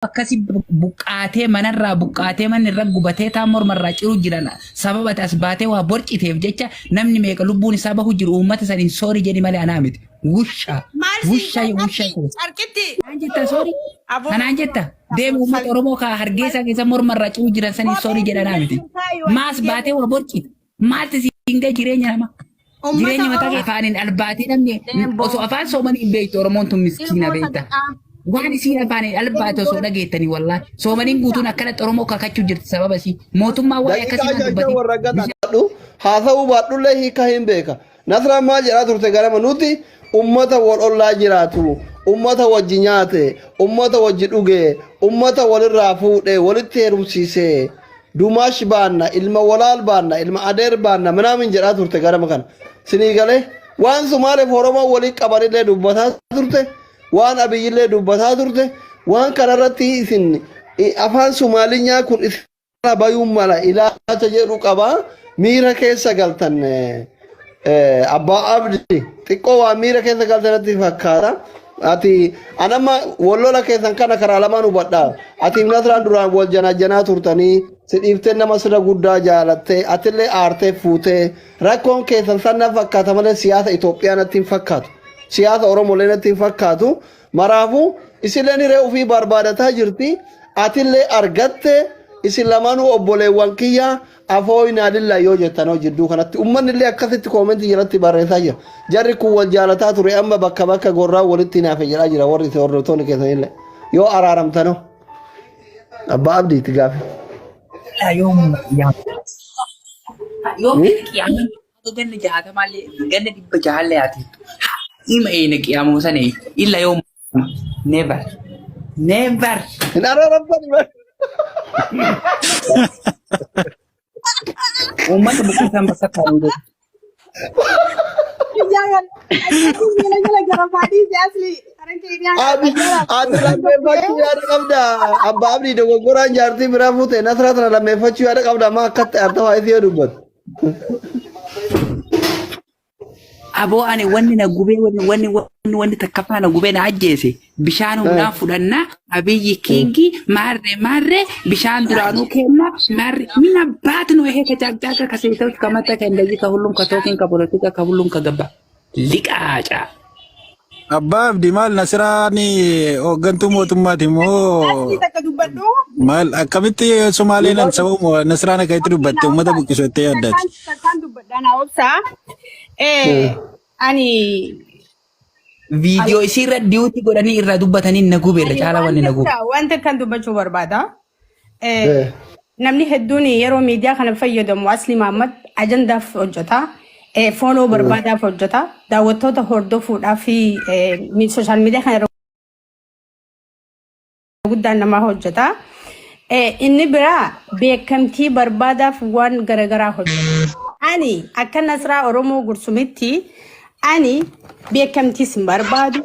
Akkasi buqqaatee, manarraa buqqaatee, manni irra gubatee, taan mormarraa ciru jiran, sababa ati as baatee waa borciteef jecha namni meeqa lubbuun isaa bahu jiru. Uummata saniin sorry jedhi malee anaa miti. Wusha. Maal siin Wusha wusha. Carqitti. Kanaan jetta sorry. Aboo. Kanaan jetta. Deemi, uummata Oromoo kaa Hargeysaa keessa mormarraa ciru jiran saniin sorry jedha, anaa miti. Maas baatee waa borcite. Maalti siin gahe jireenya namaa? Jireenya mataa kee afaaniin albaatee namni osoo afaan soomanii hin beektu. Oromoon tun miskiina beekta. Waan isiin afaaniin albaate osoo dhageettanii, wallaahi. Soomaniin guutuun akkanatti Oromoo kakachuu jirti sababa isii. Mootummaa waa'ee Daqiiqaa akkasii 5 dubbatin. Warra gadhu haasa'uu baadhullee hiika hin beeka. Nasraan maal jedhaa turte garama? Nuti ummata wal ollaa jiraatu, ummata wajji nyaate, ummata wajji dhuge, ummata walirraa fuudhe, walitti heerumsiise. Dumaash baanna, ilma walaal baanna, ilma adeer baanna, minaamin jedhaa turte garama kana. Sinii galee waan Sumaaleef Oromoo walii qabanillee dubbataa turte, waan Abiyyillee dubbataa turte, waan kanarratti isin afaan Sumaalinyaa kun isin bayuun mala ilaalcha jedhu qaba. Miira keessa galtan, abbaa Abdi, xiqqoo waan miira keessa galtanatti fakkaata. Ati anamma wallola keessan kana karaa lamaan hubadha. Ati Nasraan duraan wal janaa turtanii, si dhiiftee nama sirra guddaa jaalattee, atillee aartee fuutee, rakkoon keessan san na fakkaata malee siyaasa Itoophiyaa natti hin fakkaatu. Siyaasa Oromoolee natti hin fakkaatu. Maraafuu isilleen hiree ofii barbaadataa jirti. Atillee argatte. Isin lamaanuu obboleewwan kiyya, afooyinaa lillaa yoo jettanoo jidduu kanatti uummanni illee akkasitti koomentii jalatti barreessaa jira. Jarri kun wal jaalataa ture, amma bakka bakka gorraa walitti hinaafe jedhaa jira warri isin hordoftoonni keessanillee. Yoo araaramtanoo, abbaa Abdiitti gaafi. Yoom qiyaamaa ganna 60llee, ganna 600llee haati. Ima eena qiyaamuma sana illa yoom, never never. Hin araaramtan. Uummata buqqisaan bakka taa'u godhu. Ati lammeeffachuu yaada qabda. Abbaa Abdii, dogoggoraan jaartii biraa fuute, Nasraa tana lammeeffachuu yaada qabda. Amma akkatti aarta waa isii yoo dubbatu. Aboo, ani wanni na gubee, wanni takkaffaa na gubee na ajjeese, bishaan humnaa fudhannaa, Abiyyi king maarree maarree, bishaan duraanuu kenna maarree ምን አባት ነው ይሄ? ከጫቅጫቃ ከሴቶች ከመጣ ከእንደዚህ ከሁሉም ከቶኪን ከፖለቲካ ከሁሉም ከገባ ሊቃጫ። Abbaa Abdii, maal Nasiraan hooggantuu mootummaati moo Asii takka dubbadhu. maal? Akkamitti Sumaaleen an sababa Nasiraan akkamitti dubbatte uummata buqqisu jettee yaaddaati? Takkaan dubbadha, naa obsaa. Ani Viidiyoo isii irra duet godhanii irraa dubbatanii na gube, irra caalaa wanni na gube. Wanta kan dubbachuu barbaada. Namni hedduun yeroo miidiyaa kana fayyadamu, Asli Mahammad ajandaaf hojjeta. Follow barbaadaaf hojjeta. Daawwattoota hordofuudhaaf fi social media kana irra guddaan namaa hojjeta. Inni biraa beekamtii barbaadaaf waan garaagaraa hojjeta. Ani akka Nasraa Oromoo Gursumitti ani beekamtiis hin barbaadu.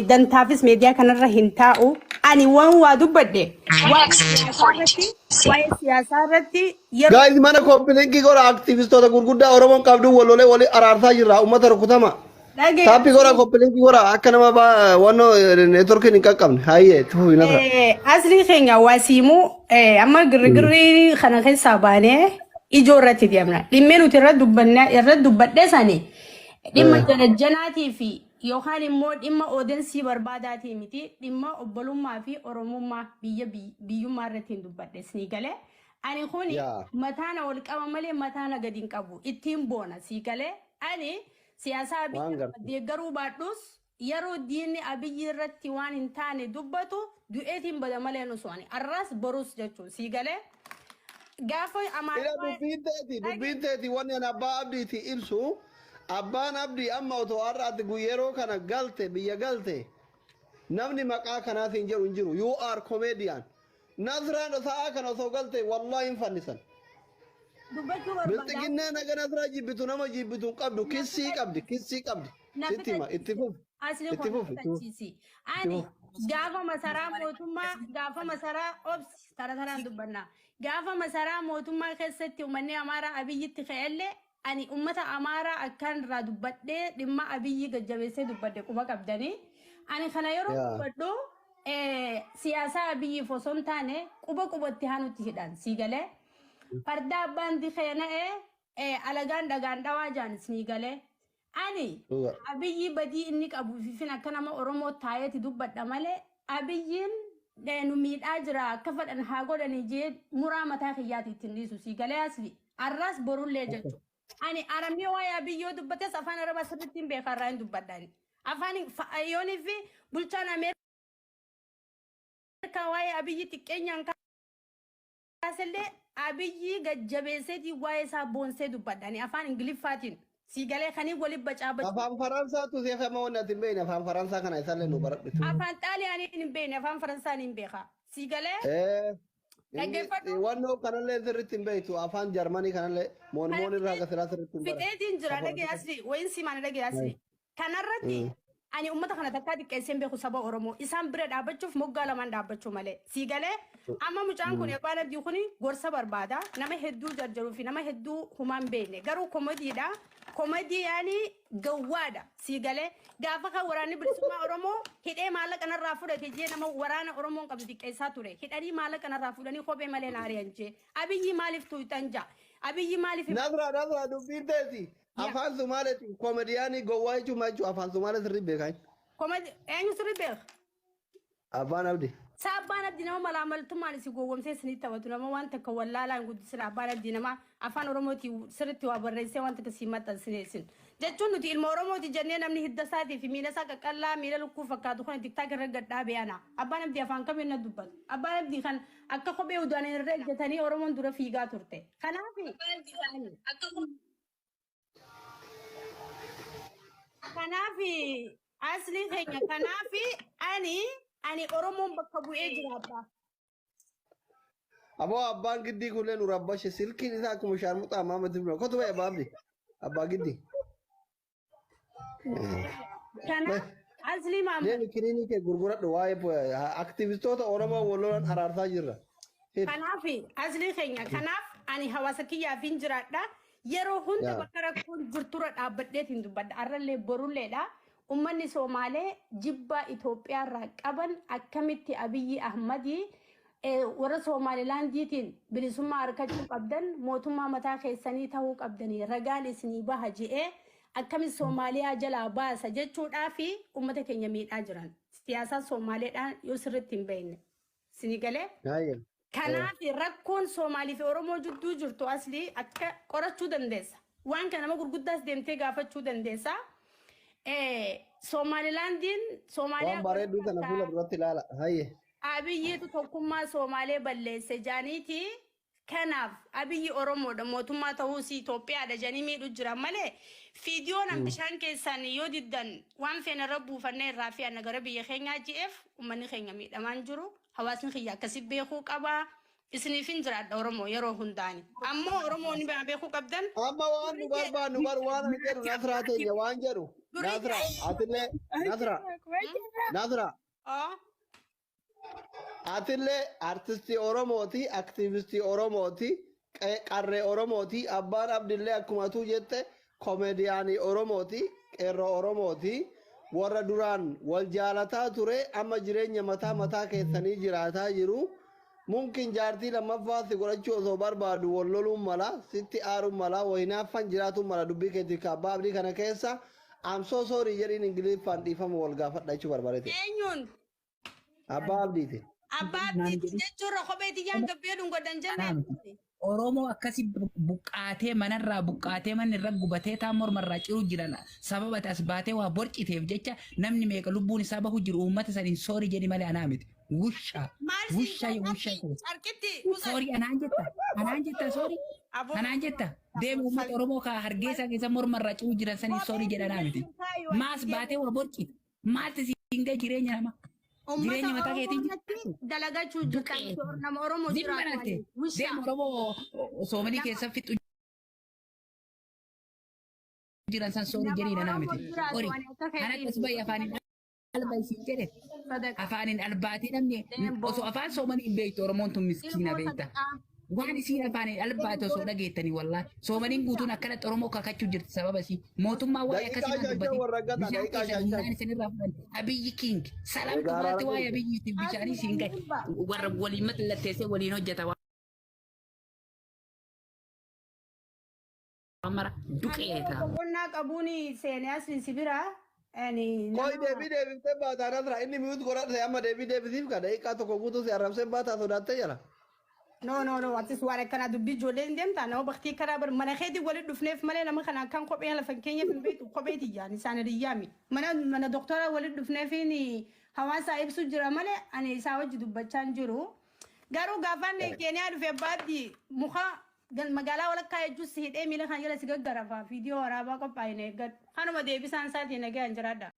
Dantaafis miidiyaa kanarra hin taa'u. Ani waan waa dubbadhe waa'ee siyaasaa irratti yeroo Guys, mana copy link godha. Aktivistoota gurguddaa Oromoon qabdu wal lolee walii araarsaa jirra, uummata rukutama. Dhagee. Tap godha, copy link godha, akka nama wannoo neetworkiin hin qaqqabne. Hayyee, tufu Nasra. Asli keenya wasiimuu amma girrigirrii kana keessaa baanee ijoo irratti deemna. Dhimmi nuti irra dubbanne, irra dubbadhe sani dhimma janajjanaatii fi yookaan immoo dhimma audience barbaadaatii miti, dhimma obbolummaa fi oromummaa biyya biyyummaa irratti hin dubbadhe, sii galee. Ani kuni mataana ol qaba malee mataana gadi hin qabu. Ittiin boona, sii galee. Ani siyaasaa Waan Abiyyi gartee. deeggaruu baadhus, yeroo diinni Abiyyi irratti waan hin taane dubbatu du'eetiin bada malee nusu ani arras borus jechuun, sii galee. Gaafa Ila Amaariffaa dubbiin teeti wanni ani abbaa Abdiiti ibsu, abbaan Abdii amma otoo har'a ati yeroo kana galte, biyya galte, namni maqaa kanaatiin jedhu hin jiru. You are comedian. Nasraan sa'aa kana osoo galte, wallahi hin fannisan. Dubbachuu barbaada. Bilxiginnaa naga Nasraa jibbitu nama jibbitu hin qabdu, kissii qabdi, kissii qabdi. Na Sitti hima, itti fufi. Asli Itti kun fufi, itti fufi. fitachiisi. Ani gaafa masaraa mootummaa, gaafa masaraa, obsi, tara taraan dubbanna. Gaafa masaraa mootummaa keessatti uummanni Amaaraa Abiyyitti ka'ellee, ani uummata Amaaraa akkaan irraa dubbadhee dhimma Abiyyi gajjabeessee dubbadhe quba qabdanii. Ani kana yeroo dubbadhu Siyaasaa biyyiif osoo hin taane quba qubatti haa nutti hidhan sii galee. Farda abbaan dikee na'ee alagaan dhagaan dhawaa jaan sii galee. Ani Dhuga. Abiyyi badii inni qabu fifin akka nama Oromoo taayeeti dubbadha malee Abiyyiin nu miidhaa jira akka fedhan haa godhanii jee muraa mataa kiyyaati ittiin dhiisu sii galee asli. Arras borullee jechuudha. Ani aramni waa'ee Abiyyoo dubbates afaan Arabaa sirriitti hin beekaa irraa hin dubbadha. Afaan yoonii fi bulchaan Ameerikaa waa'ee Abiyyi xiqqeenyaan kaasellee Abiyyi gajjabeesseetii waa'ee isaa boonsee dubbadha. Ani afaan Ingiliffaatiin sii galee kanii waliin bacaa bacaa. Afaan Faransaatu seefama wanni ati hin beekne afaan Faransaa kana isallee nu baradhu. Afaan Xaaliyaanii hin beekne, afaan Faransaanii hin beeka. Sii galee dhaggeeffadhu. Wannoo kanallee sirriitti hin beektu, afaan Jarmanii kanallee moon moon irraa gasiraa sirriitti hin baradhu. Fixeetiin jira, dhagee asli wayin simaan dhagee asli. Kanarratti ani uummata kana takkaa xiqqeessee hin beeku. Saba Oromoo isaan bira dhaabbachuuf moggaa lamaan dhaabbachuu malee. Sii galee amma mucaan kun abbaan abdii kun gorsa barbaada. Nama hedduu jarjaruu fi nama hedduu humaan beekne garuu komodiidha. Komodii yaani gawwaadha. Sii galee gaafa kan waraanni bilisummaa Oromoo hidhee maallaqa narraa fudhate jee nama waraana Oromoon qabdu xiqqeessaa ture. Hidhanii maallaqa narraa fuudhanii kophee malee naari'an jee. Abiyyi maaliif tuuxan jaa? Abiyyi maaliif Nasra, Nasra, dubbiin teeti. Afaan Sumaaleetiin koomediyaanii gowwaa jechuun maal jechuun afaan Sumaalee sirrii beekaa? Komodii eenyu sirri beeka? Abbaan Abdi. Sa abbaan abdii nama malaamaltummaan isin gowwomsee isinitti taphatu, nama waan takka wallaalaa hin guddisin. Abbaan abdii nama afaan Oromootiin sirriitti waa barreessee waan takka siin maxxansine isin. Jechuun nuti ilma Oromooti jennee namni hidda isaatii fi miila isaa qaqqallaa miila lukkuu fakkaatu kana TikTok irra gad dhaabee ana. Abbaan abdii afaan kamiin na dubbatu? Abbaan abdii kan akka kophee udaanii irra ejjetanii Oromoon dura fiigaa turte. Kanaaf asli keenya, kanaaf ani Oromoon bakka bu'ee jiraadha. Aboo, abbaan giddii kunneen nu rabbashe, silkiin isaa akkuma shaarmuxaa maamatti bira. Kotu ba'e, abbaa Abdi. Abbaa giddii. Kanaaf asli maama. Deemi, kiniinii kee gurguradhu, waa'ee aktivistoota Oromoo wal lolan araarsaa jirra. Kanaaf asli keenya, kanaaf ani hawaasa kiyyaaf hin jiraadha. Yeroo hunda bakka rakkoon jirturra dhaabbadheetiin dubbadha. Arrallee borulleedha. Uummanni Somaalee jibbaa Itoophiyaa irraa qaban akkamitti Abiyyi Ahmadii warra Somaalilaandiitiin bilisummaa argachuu qabdan, mootummaa mataa keessanii ta'uu qabdanii, ragaan isinii baha je'ee akkamitti Soomaaliyaa jalaa baasa jechuudhaa fi uummata keenya miidhaa jiran. Siyaasa Somaaleedhaan yoo sirriitti hin beekne. Isinii galee? Haayya. Kanaaf rakkoon Soomaalii fi Oromoo jidduu jirtu asli akka qorachuu dandeessa. Waan kana nama gurguddaas deemtee gaafachuu dandeessa. Somaalilaandiin Soomaaliyaa Waan bareedduu kana fuula duratti ilaala. Haayye. Abiyyiitu tokkummaa Somaalee balleesse jaaniiti. Kanaaf Abiyyi Oromoodha, mootummaa ta'uus Itoophiyaadha jedhanii miidhu jiran malee fiidiyoo nam bishaan keessaan yoo diddan waan feene irra buufannee irraa fe'anna gara biyya keenyaa ji'eef uummanni keenya miidhamaan jiru. Hawaasni kiyya akkasi beekuu qaba. Isiniif hin jiraadha Oromoo yeroo hundaani. Ammoo Oromoon beekuu qabdan. Amma waan nu barbaannu bar waan ani jedhu, Nasraa teenya waan jedhu. Nasra, atillee Nasra, Nasra. Atillee artistii Oromooti, aktiivistii Oromooti, qarree Oromooti, abbaan Abdillee akkuma atuu jette komeediyaanii Oromooti, qeerroo Oromooti. Warra duraan wal jaalataa ture amma jireenya mataa mataa keessanii jiraataa jiru. Mumkin jaartii lammaffaa si godhachuu osoo barbaadu wal loluun mala, sitti aaruun mala, wayinaaffan jiraatuun mala dubbii keetiif ka abbaa Abdii kana keessa I'm so sorry jedhiin, Ingiliffaan dhiifama wal gaafadha jechuu barbaadete. Eenyuun? Abbaa Abdiiti. Abbaa Abdiiti jechuurra kophee tiyyaan gabbee dhungodhan jennee. Oromoo akkasi buqqaatee, manarraa buqqaatee, manni irra gubatee, taan mormarraa ciru jiran, sababa ati as baatee waa borciteef jecha namni meeqa lubbuun isaa bahu jiru. Uummata saniin sorry jedhi malee anaa miti. Wusha. Maal? Wusha, wusha. Carqitti. Sorry anaan jetta. Anaan jetta sorry. Anaan jetta. Deemi, uummata Oromoo ka Hargeysaa keessa mormarraa ciru jiran saniin sorry jedha, anaa miti. Maas baatee waa borcite. Maalti siin gahe jireenya namaa? Jireenya mataa keetiin Uummata dalagachuu jirtan nama Oromoo Zimma jiraatu. nate. Deem, Oromoo Soomalii keessa fixu jiran san sorry jedhiin, anaa miti. Ori anatti as bahi afaaniin alba isiin jedhe. Afaaniin albaatee namni osoo afaan Soomalii hin beektu, Oromoon tun miskiina beekta. Waan isiin afaaniin albaate osoo dhageettanii wallaahi. Soomaniin guutuun akkanatti Oromoo kakachuu jirti sababa isii. Mootummaa waa'ee Daqiiqaa akkasii naan shan shan dubbatin. warra gata Bishaan daqiiqaa keessan shan humnaan shan. isinirraa fudhan. Abiyyi King. Salaamtu Egaa maalti araara waa'ee Abiyyiitiif bishaanii siin gahe. Warra waliin mallatteessee waliin hojjeta waan mara Ani duqeeta. boqonnaa qabuun seenee asiin si bira ani Koi nama deebii deebiftee baataa Nasra inni mute godhate amma deebii deebisiif ka daqiiqaa tokko guutuu si arrabsee baataa sodaattee jira. No, no, no, atis waan akkanaa dubbii ijoollee hin deemtaa nama baktii karaa bar mana keetii walitti dhufneef malee nama kana akkan kophee lafa hin keenyeef hin beektu kophee tiyyaan isaan hiriyyaami. Mana mana doktora walitti dhufneef hawaasaa ibsu jira malee ani isaa wajji dubbachaa hin jiru. Garuu gaafaan Keeniyaa dhufe abbaatti muka magaalaa walakkaa jechuun si hidhee miila kan jala si gaggarafa viidiyoo waraabaa qophaa'ine eeggadhu. Kanuma deebisaan isaatiin nagaan jiraadha.